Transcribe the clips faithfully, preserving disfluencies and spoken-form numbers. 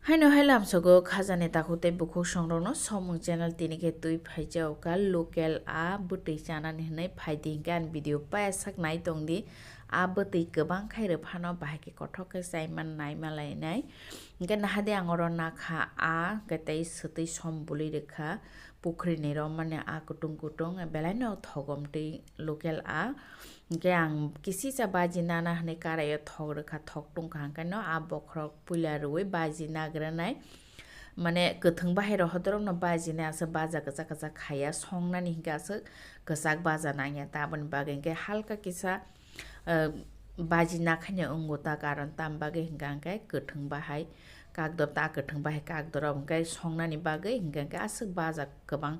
Haino hai lamsogo khajani takhuk tei bukhuk songrokno somung channel tini khe twi phaijao ka local a bwtwi chanani hwnwi phaidi hinkhe ani video paya sak nai tongdi. A bwtwi kwbang khai rw phano bahai khe kothok khe chaiman naima lainai. Hinkhe nahadi ang oro nakha a, hinkhe tei swtwi som bului rwkha. Pukhrini romani a kutung kutung, belaino thogom twi local a. Hinkhe ang kisisa baji nana hwnwi karaio thok rwkha, thok tungkha, hinkhe no a bokhorok puila rwui baji nagranai. Mane kwthwng bahai rok hodorokno baji nai aswk baja kwchak kwchak khaiya, songnani hinkhe aswk kwchak baja nangya. Taboni bagwi hinkhe halka kisa ah, baji nakhaino wngo ta, karon tam bagwi hinkha hinkhe kwthwng bahai kakdor ta, kwthwng bahai kakdorok hinkhe songnani bagwi hinkha hinkhe aswk baja kwbang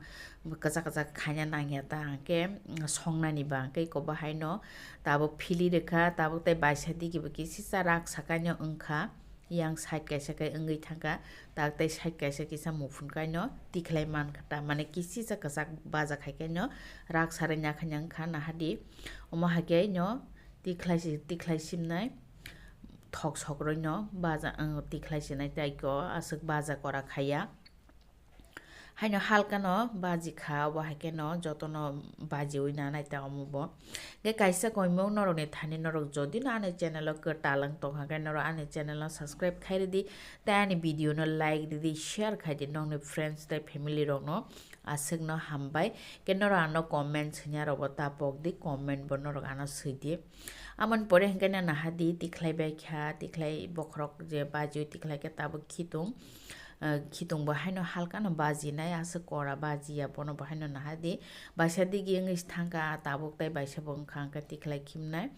kwchak kwchak khaina nangya ta, hinkhe songnani ba hinkhe eko bahaino tabuk phili rwkha, tabuk tei baisa digibo kisisa rak sakaino wngkha. Yang side kaisa khe wngwi thangkha, tak tei side kaisa kisa muphun kaino tikhlai mankha ta, mane kisisa kwchak baja khai kaino rak sarai nakhaino wngkha nahadi. Omo hai khe no tikhlai si-, tikhlai simnai thok sok rwino baja, ang tikhlai sinai tei ko aswk baja kora khaiya. Haino halkano baji kha, obo hai khe no jotono bajiwi nanai ta omo bo. Hinkhe kaisa koimung norokni thani norok jodi no ani channel o kwtal wng tongkha khe norok ani channel no subscribe khai rwdi, tei ani video no like rwdi, share khai di nokni friends tei family rokno. Aswkno hambai khe norok ano comment swinai rokbo ta pokdi, comment bo norok ano swidi. Amoni pore hinkhe no nahadi tikhlai bai kha, tikhlai bokhorok je bajiwi tikhlai khe tabuk khitung. Ah, khitung bo haino halkano bajinai, aswk kora bajiya, bono bo haino nahadi. Baisa digi wngwi thangkha tabuk tei baisa bo wngkha, hinkhe tikhlai khimnai.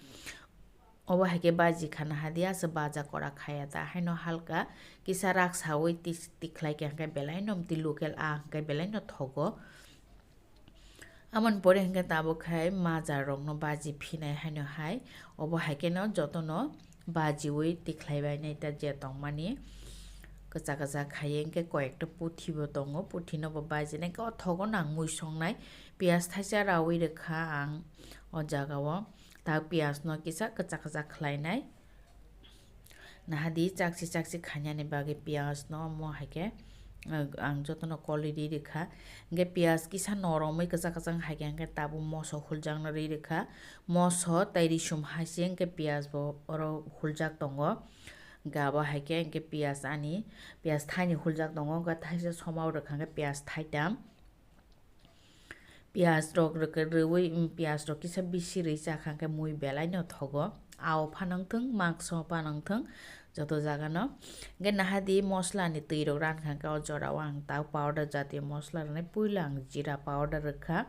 Obo hai khe baji kha nahadi, aswk baja kora khaiya ta, haino halka kisa rak sawi tis-, tikhlai khe hinkhe belaino mtwi local a hinkhe belaino thogo. Amoni pore hinkhe tabuk khai maja rokno baji phinai haino hai. Obo hai kheno jotono bajiwi tikhlai bainai ta je tongmani. Kwchak kwchak khaiye hinkhe koyekta puthi bo tongo, puthi no bo bajinai khe o thogo nang mui songnai. Piyaj thaisa rawi rwkha ang o jaga o. Ta piyaj no kisa kwchak kwchak khlainai. Nahadi chakchi chakchi khainani bagwi piyaj no omo hai khe, uh, ang jotono kolwi ri rwkha. Hinkhe piyaj kisa noromwi kwchak kwchak hai khe hinkhe tabuk moso huljakno ri rwkha. Moso tei risum hai se hinkhe piyaj bo oro huljak tongo. Hinkhe abo hai khe hinkhe piyaj ani, piyaj thaini huljak tongo, hinkhe thaisa somao rwkha hinkhe piyaj thaitam. Piyaj rok rwkhe rwui, mm, piyaj rok kisa bisi rwi chakha khe mui belai no thogo. Ao phano wngthwng, makso phano wngthwng, joto jaga no. Hinkhe nahadi mosla ni twi rok rankha khe o jora o ang ta powder jatiyo mosla rwnai. Puila ang jira powder rwkha,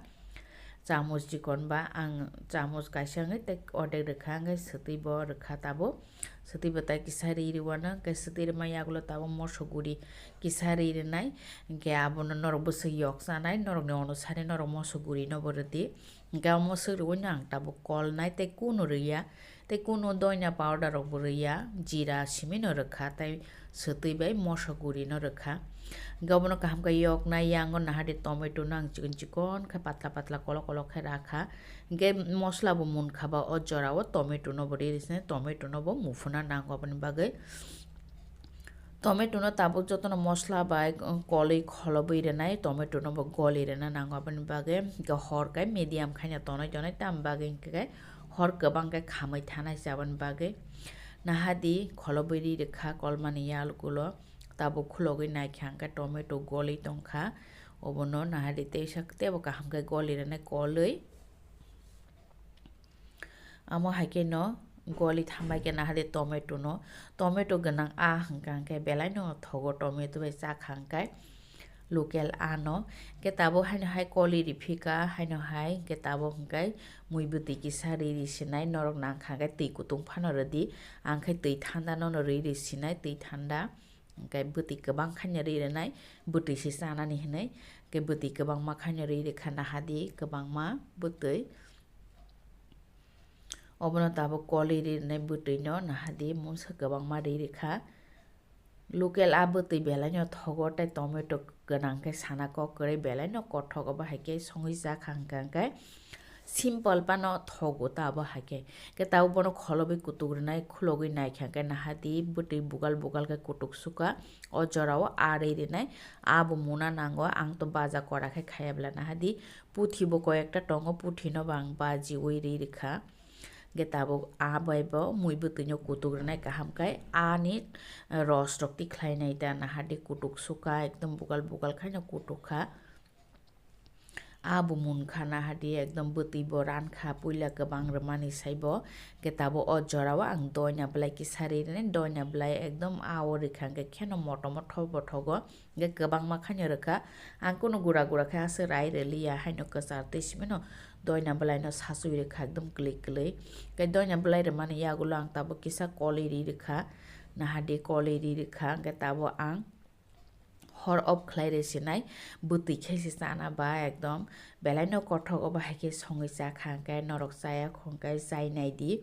chamus chikon ba ang chamus kaisa wngwi tei ordek rwkha, hinkhe swtwi bo rwkha tabuk. Swtwi bwtai kisa ri rwano, hinkhe swtwi rwma yagulo tabuk moso guri kisa ri rwnai, hinkhe abono norok bwswk yok chanai, norokni onusari norok moso guri nobo rwdi. Hinkhe amo swk rwino ang tabuk kolnai tei kunu rwya, tei kunu doina powder rokbo rwya, jira simino rwkha tei swtwi bai moso gurino rwkha. Hinkhe obono kaham khe yoknai, yango nahadi tomato no ang chikon chikon khe patla patla kolok kolok khe rakha. Hinkhe mosla bo munkha ba o jora o tomato no bo ri rwsini, tomato no bo muphuna nango aboni bagwi. Tomato no tabuk jotono mosla bai, um, kolwi kholobwi rwnai, tomato no bo goli rwna nango aboni bagwi. Hinkhe hor khe medium khaina tonwi tonwi, tam bagwi hinkhe hor kwbang khe khamwi thanai se aboni bagwi. Nahadi kholobwi ri rwkha kolmani yagulo, tabuk khulogwi naikha hinkhe tomato goli tongkha, obono nahadi teisa teibo kaham khe goli rwnai kolwi. Amo hai khe no goli thambai khe nahadi tomato no, tomato gwnang a hwnkha hinkhe belai no thogo, tomato bai chakha hinkhe local a no. Hinkhe tabuk haino hai koli riphika, haino hai hinkhe tabuk hinkhe mui bwtwi kisa ri ri sinai, norok nangkha hinkhe twi kutung phano rwdi, ang khe twi thanda no no ri ri sinai, twi thanda. Hinkhe bwtwi kwbang khaino ri rwnai, bwtwi se chanani hinwi. Hinkhe bwtwi kwbangma khaino ri rwkha nahadi kwbangma bwtwi. Obono tabuk kolwi ri rwnai bwtwi no nahadi mungsa kwbangma ri rwkha. Local a bwtwi belai no thogo tei tomato gwnang khe sana kok kwrwi belai no kothok, obo hai khe songwi chakha hwnkha hinkhe Simple phano thogo ta abo hai khe. Khe tabuk bono kholobwi kutuk rwnai, khulogwi naikha khe naha di bwtwi bugal bugal khe kutuk sukha. O jorao a rwi rwnai, a bo muna nango, ang to baja kora khe khaya bwla naha di. Puthi bo koi ekta tongo, puthi no bo ang bajiwi rwi rwkha. Khe tabuk a bai bo mui bwtwi no kutuk rwnai kaham khai, ani ros rok tikhlai nai ta naha di kutuk sukha, ekdom bugal bugal khai no kutuk kha. A bo munkha naha di ekdom bwtwi bo rankha, puila kwbang rwmani sai bo. Khe tabuk o jorao ang doina bwlai kisa rwi rwnai, doina bwlai ekdom a o rwkha hwnkhe kheno moto motho bo thogo. Hwnkhe kwbangma khaino rwkha, ang kunu gura gura khe aswk rai rwliya, haino kwchar tei simino doina bwlaino sachwi rwkha ekdom kwlwi kwlwi. Khe doina bwlai rwmani yagulo ang tabuk kisa kolwi ri rwkha, naha di kolwi ri rwkha, hwnkhe tabuk ang hor off khlai rw sinai, bwtwi khe se chana ba ekdom belaino kothok, obo hai khe songwi cha kha hwnkhe norok chaya kho hwnkhe chai nai di.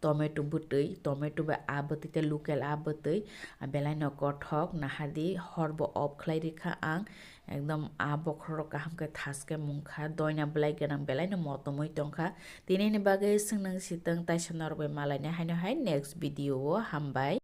Tomato bwtwi, tomato bai a bwtwi tei local a bwtwi, a belaino kothok naha di, hor bo off khlai rikha ang, ekdom a bokhorok kaham khe thas khe mungkha, doina bwlai gwnang belaino motomwi tongkha. Tinini bagwi swngnang sitwng taisa norok bai malainai haino hai next video o, hambai.